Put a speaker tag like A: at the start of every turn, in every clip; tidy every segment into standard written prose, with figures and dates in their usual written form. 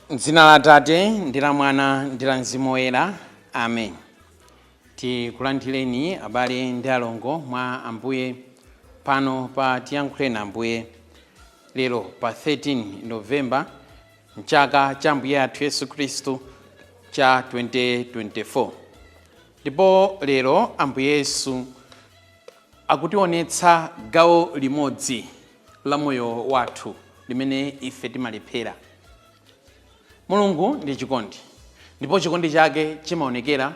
A: M'dzina la Atate ndi la Mwana ndi la Mzimu Woyera, amen. Tikulandireni abale ndi alongo mwa Ambuye pano pa Tiyankhuleni Ambuye lero pa 13 November mchaka cha Ambuye athu Yesu Khristu cha 2024. Ndipo lero Ambuye Yesu akutionetsa gawo limodzi la moyo wathu limene ife timalephera. Mulungu ndi chikondi, ndipo chikondi chake chimaonekera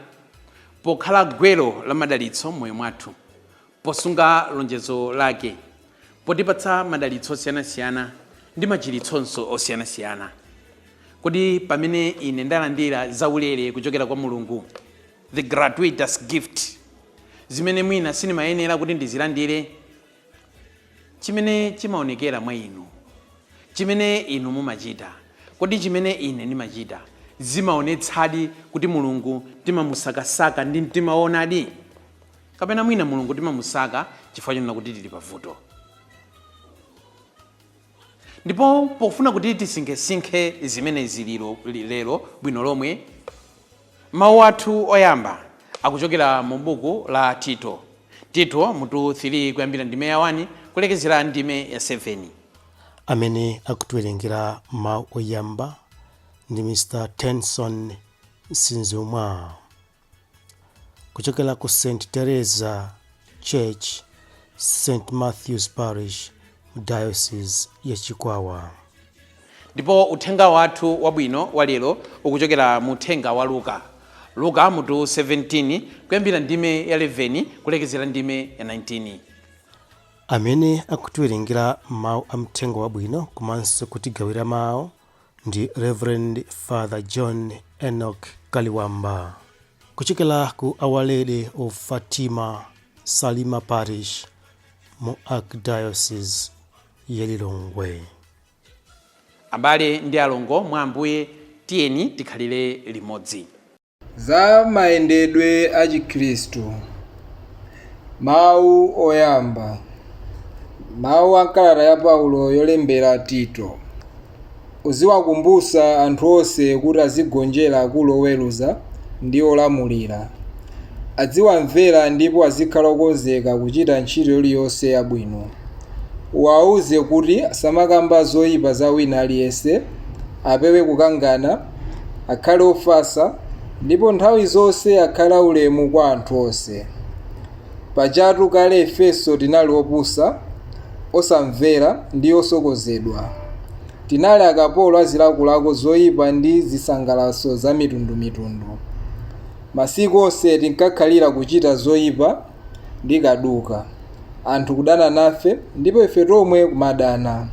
A: pokhala gwero la madalitso m'moyo mwathu, posunga lonjezo lake, potipatsa madalitso osiyanasiyana ndi machiritso osiyanasiyana. Kodi pamene ine ndalandira zaulere kuchokera kwa Mulungu, the gratuitous gift, zimene mwina sindimayenera kuti ndizilandire, chimene chimaonekera mwa inu, chimene inu mumachita, kodi chimene ine ndimachita zimaonetsadi kuti Mulungu timamusakasaka ndi mtima woonadi, kapena mwina Mulungu timamusaka chifukwa chonena kuti tili pavuto? Ndipo pofuna kuti tisinkhesinkhe zimenezi lero bwino lomwe, mawu athu oyamba akuchokera mu buku la Tito, Tito mutu 3 kuyambira ndime ya 1 kulekezera ndime ya 7.
B: Amene akutiwerengera mawu oyamba ndi Mr. Tenson Sinzumwa kuchokera ku St. Teresa Church, St. Matthew's Parish, mu Diocese ya Chikwawa.
A: Ndipo uthenga wathu wabwino wa lero ukuchokera mu uthenga wa Luka, Luka mutu 17 kuyambira ndime ya 11 kulekezera ndime ya 19.
B: Amene akutiwerengera mawu a mthenga wabwino komanso kutigawira mawu ndi Reverend Father John Enoch Kaliwamba kuchokera ku Our Lady of Fatima Salima Parish mu Archdiocese ya Lilongwe.
A: Abale ndi alongo mwa Ambuye, tiyeni tikhalire limodzi.
C: Za mayendedwe a Chikhristu. Mawu oyamba. Mawu a m'kalata ya Paulo yolembera Tito. Uziwakumbutsa anthu onse kuti azigonjera akulu oweruza ndi olamulira. Aziwamvera ndipo azikhala okonzeka kuchita ntchito iliyonse yabwino. Uwauze kuti asamakamba zoipa za wina aliyense, apewe kukangana, akhale ofatsa, ndipo nthawi zonse akhale aulemu kwa anthu onse. Pajatu kale ifenso tinali opusa, osamvera, ndi osokonezedwa. Tinali akapolo a zilakolako zoipa ndi zisangalatso zamitundumitundu. Masiku onse tinkakhalira kuchita zoipa ndi kaduka, anthu kudana nafe, ndipo ife tomwe kumadana.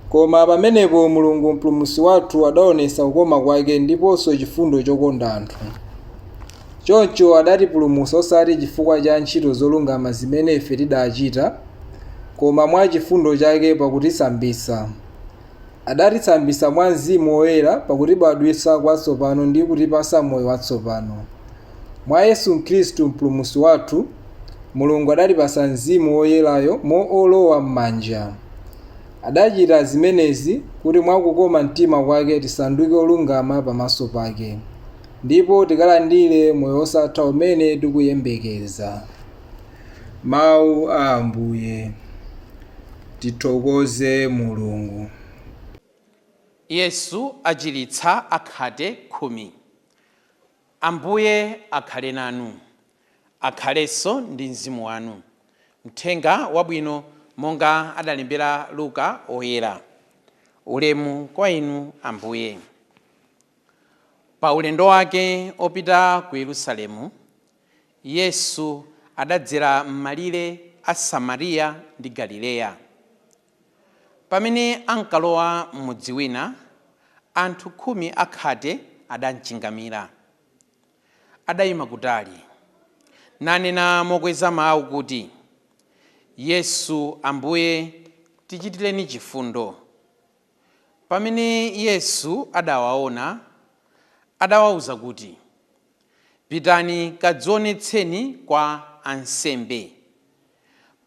C: Koma pamenepo Mulungu Mpulumutsi wathu adaonetsa kukoma kwake ndiponso chifundo chokonda anthu. Choncho adatipulumutsa osati chifukwa cha ntchito zolungama zimene ife tidaachita, koma mwa chifundo chake pakutisambitsa. Adatisambitsa mwa Mzimu Woyera pakutibadwitsa kwatsopano ndi kutipatsa moyo watsopano. Mwa Yesu Khristu Mpulumutsi wathu, Mulungu adatipatsa Mzimu Woyerayo moolowa manja. Adachita zimenezi kuti mwa kukoma mtima kwake tisanduke olungama pamaso pake, ndipo tikalandire moyo wosatha umene tikuyembekeza. Mawu a Ambuye. Tithokoze Mulungu.
A: Yesu achiritsa akhate 10. Ambuye akhale nanu, akhalenso ndi mzimu wanu. Mthenga wabwino monga adalembera Luka Oyera. Ulemu kwa inu Ambuye. Pa ulendo wake opita ku Yerusalemu, Yesu adadzera m'malire a Samariya ndi Galileya. Pamene ankalowa m'mudzi wina, anthu 10 akhate adamchingamira. Adaima kutali, nanena mokweza mau kuti, Yesu, Ambuye, tichitireni chifundo. Pamene Yesu adawaona, Adawawuza kuti, pitani kadzionetseni kwa ansembe.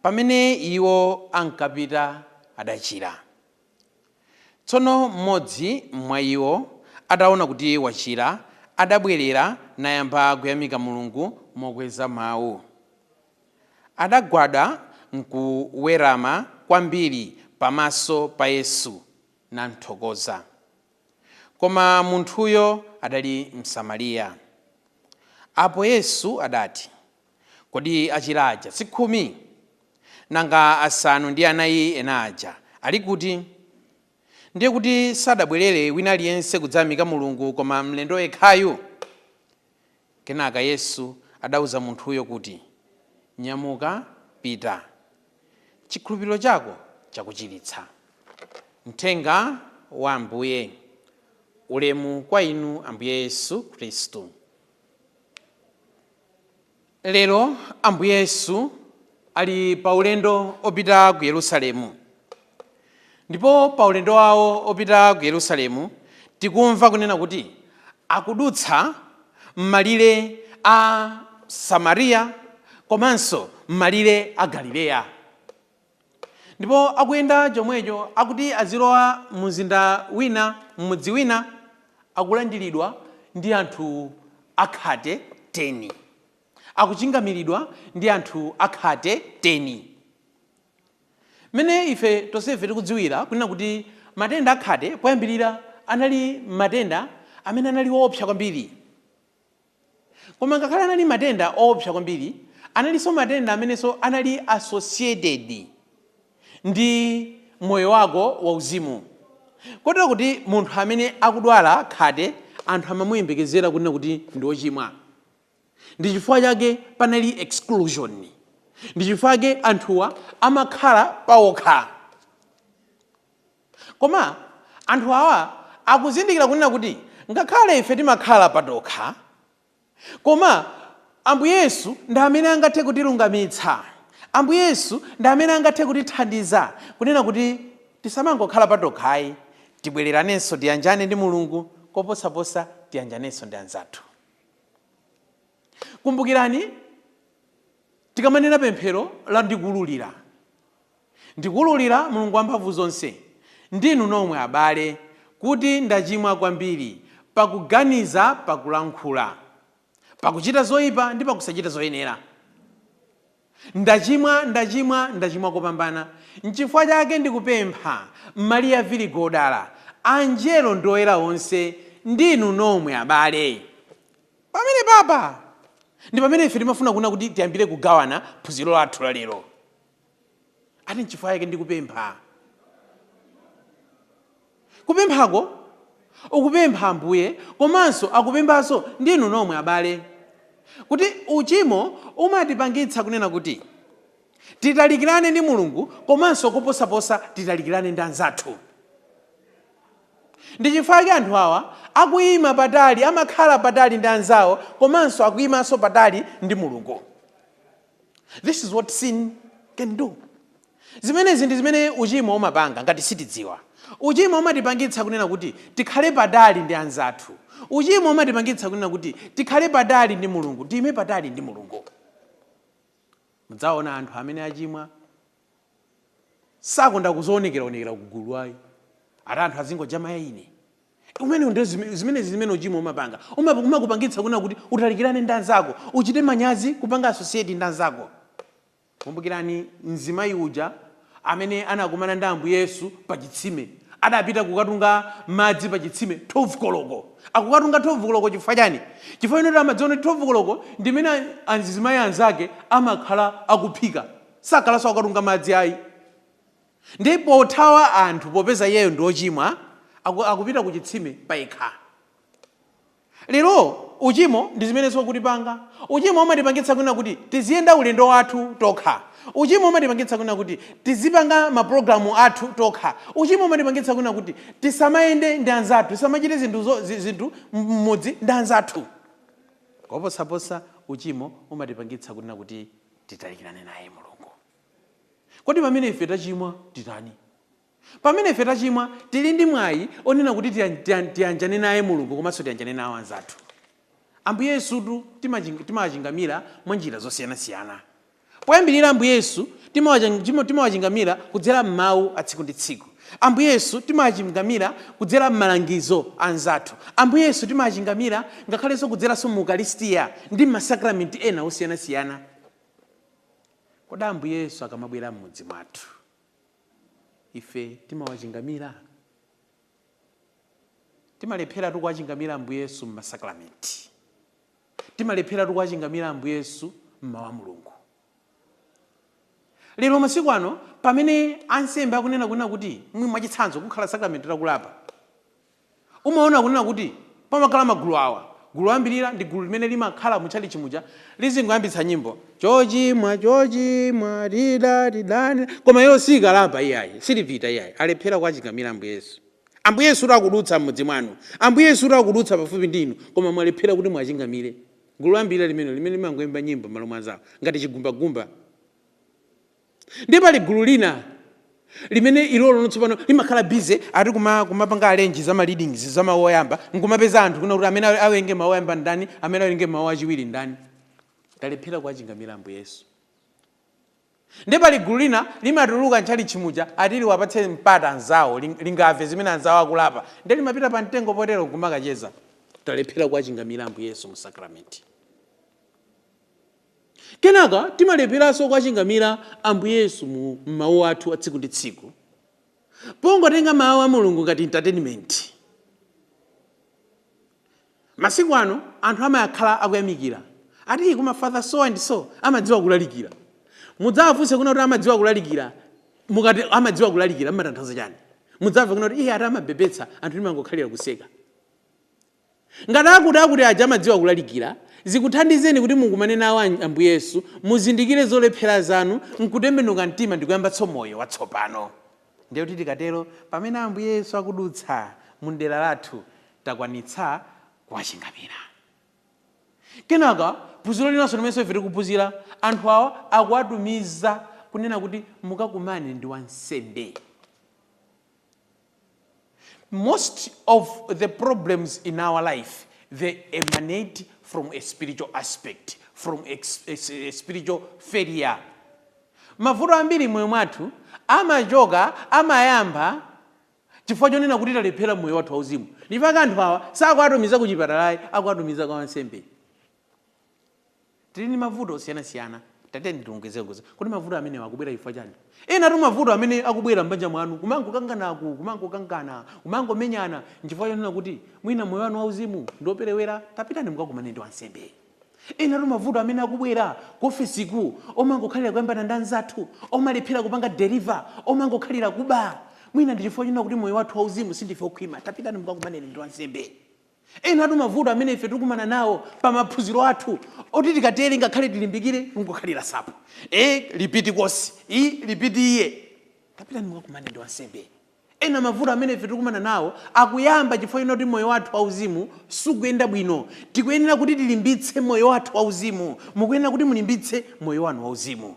A: Pamene iwo ankapita adachira. Tsono mmodzi mwa iwo ataona kuti wachira, adabwerera nayamba kuyamika Mulungu mokweza mawu. Adagwada nkuwerama kwambiri pamaso pa Yesu namthokoza. Koma munthuyo adali Msamariya. Apo Yesu adati, kodi achira aja si 10? Nanga 9 ena aja ali kuti? Ndiye kuti sadabwerere wina aliyense kudzayamika Mulungu koma mlendo yekhayu? Kenaka Yesu adauza munthuyo kuti, nyamuka, pita, chikhulupiriro chako chakuchiritsa. Mthenga wa Ambuye. Ulemu kwa inu Ambuye Yesu Khristu. Lero Ambuye Yesu ali pa ulendo opita ku Yerusalemu. Ndipo pa ulendo wawo opita ku Yerusalemu tikumva kunena kuti akudutsa m'malire a Samariya komanso m'malire a Galileya. Ndipo akuyenda chomwecho akuti azilowa mzinda wina, m'mudzi wina, akulandiridwa ndi anthu akhate 10. Akuchingamiridwa ndi anthu akhate 10. Mene ife tonsefe tikudziwira kunena kuti matenda akhate poyambirira anali matenda amene anali woopsa kwambiri. Koma ngakhale anali matenda oopsa kwambiri, analinso matenda amenenso anali associated ndi moyo wako wauzimu. Kotero kuti munthu amene akudwala khate, anthu amamuyembekezera kunena kuti ndi wochimwa. Ndi chifukwa chake panali exclusion. Ndi chifukwa chake anthuwa amakhala paokha. Koma anthu awa akuzindikira kunena kuti ngakhale ife timakhala patokha, koma Ambuye Yesu ndi amene angathe kutilungamitsa. Ambuye Yesu ndi amene angathe kutithandiza kunena kuti tisamangokhala patokhayi, tibwereranenso tiyanjane ndi Mulungu, koposaposa tiyanjanenso ndi anzathu. Kumbukirani tikamanena pemphero la ndikululira. Ndikululira Mulungu wamphamvu zonse, ndinu nomwe abale, kuti ndachimwa kwambiri pakuganiza, pakulankhula, pakuchita zoyipa ndi pakusachita zoyenera. Ndachimwa, ndachimwa, ndachimwa kopambana. Nchifukwa chake ndikupempha Mariya Virigo wodala, anjelo ndi oyera onse, ndinu nomwe abale. Pamene papa ndi pamene ife timafuna kuona kuti tiyambire kugawana phunziro lathu la lero. Ati nchifukwa chake ndikupempha. Kupemphako ukupempha Ambuye, komanso akupemphanso ndinu nomwe abale, kuti uchimo umatipangitsa kunena kuti titalikirane ndi Mulungu, komanso koposaposa titalikirane ndi anzathu. Ndi chifukwa chake anthu awa akuyima patali, amakhala patali ndi anzawo, komanso akuyimanso patali ndi Mulungu. This is what sin can do. Zimenezi ndi zimene uchimo umapanga ngati sitidziwa. Uchimo umatipangitsa kunena kuti tikhale patali ndi anzathu. Uchimo umatipangitsa kunena kuti tikhale patali ndi Mulungu, tiyime patali ndi Mulungu. Mudzaona anthu amene achimwa sakonda kuzoonekeraonekera kugulu ayi, ati anthu azingoja ine. Umene ndiyo zimenezi zimene uchimo umapanga. Umakupangitsa kunena kuti utalikirane ndi anzako, uchite manyazi kupanga associate ndi anzako. Kumbukirani mzimayi uja amene anakumana ndi Ambuye Yesu pa chitsime. Adapita kukatunga madzi pa chitsime 12 koloko. Akukatunga 12 koloko chifukwa chani? Chifukwa ino amadziona kuti 12 koloko ndi imene azimayi anzake amakhala akuphika, sakhalanso akukatunga madzi ayi. Ndipo pothawa anthu, popeza iyeyo ndi wochimwa, akupita ku chitsime payekha. Lero uchimo ndi zimene zikutipanga. Uchimo umatipangitsa kunena kuti tiziyenda ulendo wathu tokha. Uchimo umatipangitsa kunena kuti tizipanga mapulogalamu athu tokha. Uchimo umatipangitsa kunena kuti tisamayende ndi anzathu, tisamachite zinthu mmodzi ndi anzathu. Koposaposa uchimo umatipangitsa kunena kuti titalikirane naye Mulungu. Kodi pamene ife tachimwa titani? Pamene ife tachimwa, tili ndi mwayi onena kuti tiyanjane naye Mulungu komanso tiyanjane nawo anzathu. Ambuye Yesutu timawachingamira mwa njira zosiyanasiyana. Poyambirira, Ambuye Yesu timawachingamira kudzera m'mawu a tsiku ndi tsiku. Ambuye Yesu timawachingamira kudzera m'malangizo anzathu. Ambuye Yesu timawachingamira ngakhalenso kudzeranso mu Ukaristiya ndi masakramenti ena osiyanasiyana. Kodi Ambuye Yesu akamabwera m'mudzi mwathu, ife timawachingamira? Timalephera kuwachingamira Ambuye Yesu m'masakramenti, timalephera kuwachingamira Ambuye Yesu mmawu a Mulungu. Lero masiku ano, pamene ansembe akunena kunena kuti mwachitsanzo kukhala sakramenti lakulapa, umaona kunena kuti pamakhala magulu awa. Gulu loyambirira ndi gulu limene limakhala mutchalichi muja, lizingoyambitsa nyimbo, "Chochimwa, chochimwa, tida tidani," koma ilo sikalapa iyayi, silipita iyayi. Alephera kuwachingamira Ambuye Yesu. Ambuye Yesu akudutsa m'mudzi mwanu, Ambuye Yesu akudutsa pafupi ndi inu, koma mwalephera kuti mwachingamire. Gulu loyambirira limene limangoyimba nyimbo m'malo mwanzawo ngati chigumbagumba. Ndi pali gulu lina limene ilolo tsopano limakhala busy ati kumapanga arrange za ma readings, za mawu oyamba, nkumapeza anthu kuna kuti amene awerenge mawu oyamba ndani, amene awerenge mawu achiwiri ndani. Talephera kuwachingamira Ambuye Yesu. Ndi pali gulu lina limatuluka ntchalichi muja, ati liwapatse mpata anzawo, lingamve zimene anzawo akulapa, ndi limapita pa mtengo potero nkumakacheza. Talephera kuwachingamira Ambuye Yesu mu sakramenti. Kenaka timalepheranso kuwachingamira Ambuye Yesu mu mawu athu a tsiku ndi tsiku, pongotenga mawu a Mulungu ngati entertainment. Masiku ano anthu amakhala akuyamikira, ati kuma Father so and so amadziwa kulalikira. Mudzawafunse kuna kuti amadziwa kulalikira, mukati amadziwa kulalikira mmatanthauza chani? Mudzamva kuna kuti iye ati amabebetsa anthu, timangokhalira kuseka. Ngati akuti aja amadziwa kulalikira, zikuthandizeni kuti mukumane nawo Ambuye Yesu, muzindikire zolephera zanu, nkutembenuka mtima ndikuyambatso moyo watsopano. Ndiye kuti tikatero, pamene Ambuye Yesu akudutsa mu dera lathu, takwanitsa kuwachingamira. Kenaka phunziro linanso limenso ife tikuphunzira, anthu awa akuwatumiza kunena kuti mukakumane ndi wansembe. Most of the problems in our life, they emanate from a spiritual aspect, from a spiritual failure. Mavuto ambiri moyo mwathu amachoka, amayamba chifukwa chonena kuti talephera moyo wathu wauzimu. Ndipaka anthu awa sakuatumiza ku chipatalayi, akuatumiza kwa wansembe. Tili ndi mavuto osiyanasiyana. Tatiyeni tiongezekuza kuti mavuto amenewa akubwera chifukwa chani. Ena tu mavuto amene akubwera m'banja mwanu, kumangokanganaku, kumangokangana, kumangomenyana, nchifukwa chonena kuti mwina moyo wanu wauzimu ndioperewera. Tapitani mukakumane ndi wansembe. Ena tu mavuto amene akubwera ku ofesiku, omangokhalira kuyambana ndi anzathu, omalephera kupanga deliver, omangokhalira kuba, mwina ndi chifukwa chonena kuti moyo wathu wauzimu sindife okhwima. Tapitani mukakumaneni ndi wansembe. Ena atu mavuto amene ife tikumana nawo pa maphunziro athu, oti tikatere ngakhale tilimbikire, kungokhalira sapo e repeat course, i repeat iye, tapitani mukakumane ndi wansembe. Ena mavuto amene ife tikumana nawo akuyamba chifukwa chonena kuti moyo wathu wauzimu sukuyenda bwino. Tikuyenera kuti tilimbitse moyo wathu wauzimu. Mukuyenera kuti mulimbitse moyo wanu wauzimu.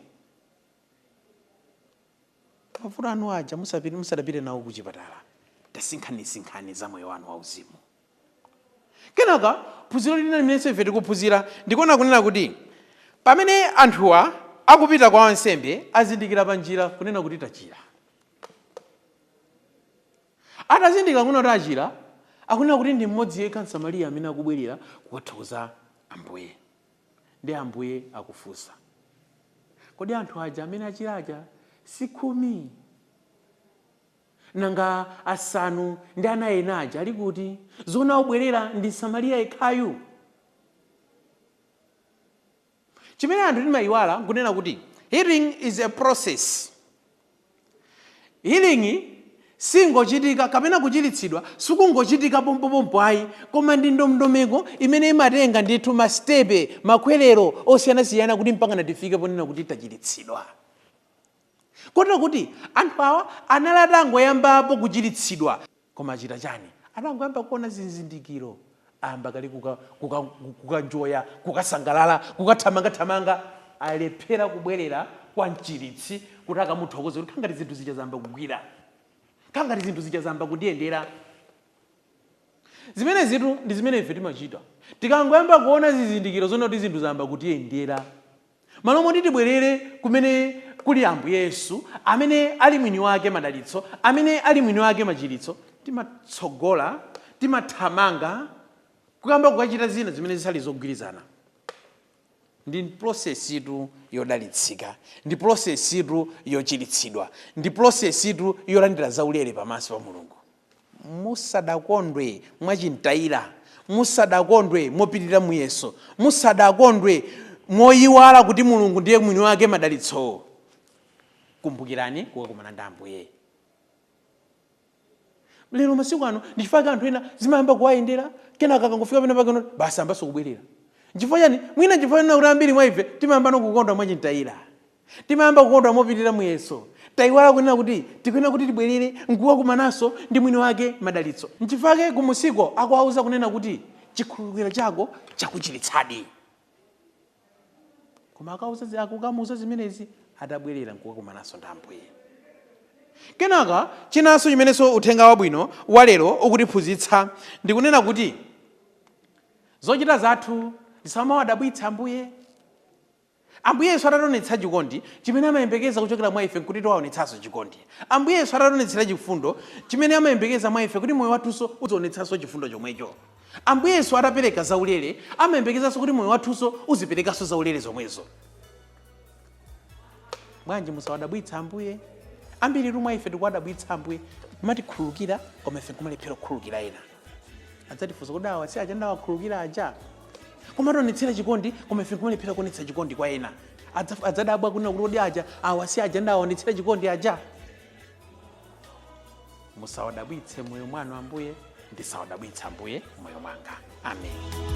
A: Mavuto anu aja musadapite nawo kuchipatala, tasinkhanisinkhani za moyo wanu wauzimu. Kenaka phunziro lina limenenso ife tikuphunzira, ndikuona kunena kuti pamene anthuwa akupita kwa wansembe, azindikira pa njira kunena kuti tachira. Atazindikira kunena kuti achira, akunena kuti ndi mmodzi yekha Msamariya amene akubwerera kukathokoza Ambuye. Ndi Ambuye akufunsa, "Kodi anthu aja amene achira aja si 10? Nanga 9 ena aja ali kuti? Zona obwerera ndi Msamariya yekhayu?" Chimene anthu timayiwala nkunena kuti healing is a process. Healing singochitika, kapena kuchiritsidwa sikungochitika pompopompo ayi, koma ndi ndondomeko imene imatenga ndithu masitepe, makwerero osiyanasiyana kuti mpaka tifike ponena kuti tachiritsidwa. Kotero kuti anthu awa anali atangoyambapo kuchiritsidwa, koma achita chani? Atangoyamba kuona zizindikiro, ayamba kale kukanjoya, kukasangalala, kukathamangathamanga. Alephera kubwerera kwa mchiritsi kuti akamuthokoze kuti khangati zinthu zija zayamba kugwira. Kangati zinthu zija zamba kundiyendera. Zimene zitu ndi zimene ife timachita tikangoyamba kuona zizindikiro zoona kuti zinthu zamba kutiyendera, malo moti tibwerere kumene kuli Ambuye Yesu amene ali mwini wake madalitso, amene ali mwini wake machiritso, timatsogola, timathamanga kuyamba kukachita zina zimene zisali zogwirizana. Ndi process itu yodalitsika, ndi process itu yochiritsidwa, ndi process itu yolandira zaulere pamaso pa Mulungu. Musadakondwe mwachintayira, musadakondwe mopitirira muyeso, musadakondwe moyiwala kuti Mulungu ndiye mwini wake madalitsowo, kumbukirani kukakumana ndi Ambuye. Lero masiku ano ndichifukwa anthu ena zimayamba kuwayendera, kenaka akangofika pena pake basi ambanso kubwerera. Nchifukwa chani? Mwina nchifukwa chani kuti ambiri mwa ife timayamba kukondwa mwachintayira, timayamba kukondwa mopitirira muyeso, tayiwala kunena kuti tikuyenera kuti tibwerere nkukakumananso ndi mwini wake madalitso. Nchifukwa chake kumusiko akuwauza kunena kuti chikhululukiro chako chakuchiritsadi, koma akukamuuza zimenezi atabwerera nkukakumananso ndi Ambuye. Kenaka chinanso chimenenso uthenga wabwino walero ukutiphunzitsa ndikunena kuti zochita zathu zisamawadabwitsa Ambuye. Ambuye Yesu atationetsa chikondi, chimene amayembekeza kuchokera mwa ife nkuti tiwaonetsanso chikondi. Ambuye Yesu atationetsera chifundo, chimene amayembekeza mwa ife kuti moyo wathunso uzionetsanso chifundo chomwecho. Ambuye Yesu atapereka zaulere, amayembekezanso kuti moyo wathunso uziperekanso zaulere zomwezo. Bwanji musawadabwitsa Ambuye? Ambiri mwa ife tikuwadabwitsa Ambuye, kumatikhululukira koma ife nkumalephera kukhululukira ena. Adzatifunsa kuti awa si aja ndawakhululukira aja? Kumationetsera chikondi koma ife nkumalephera kuonetsa chikondi kwa ena. Adzadabwa kunena kuti kodi aja awa si aja ndawaonetsera chikondi aja? Musawadabwitse moyo mwanu Ambuye, ndisawadabwitse Ambuye moyo mwanga. Amen.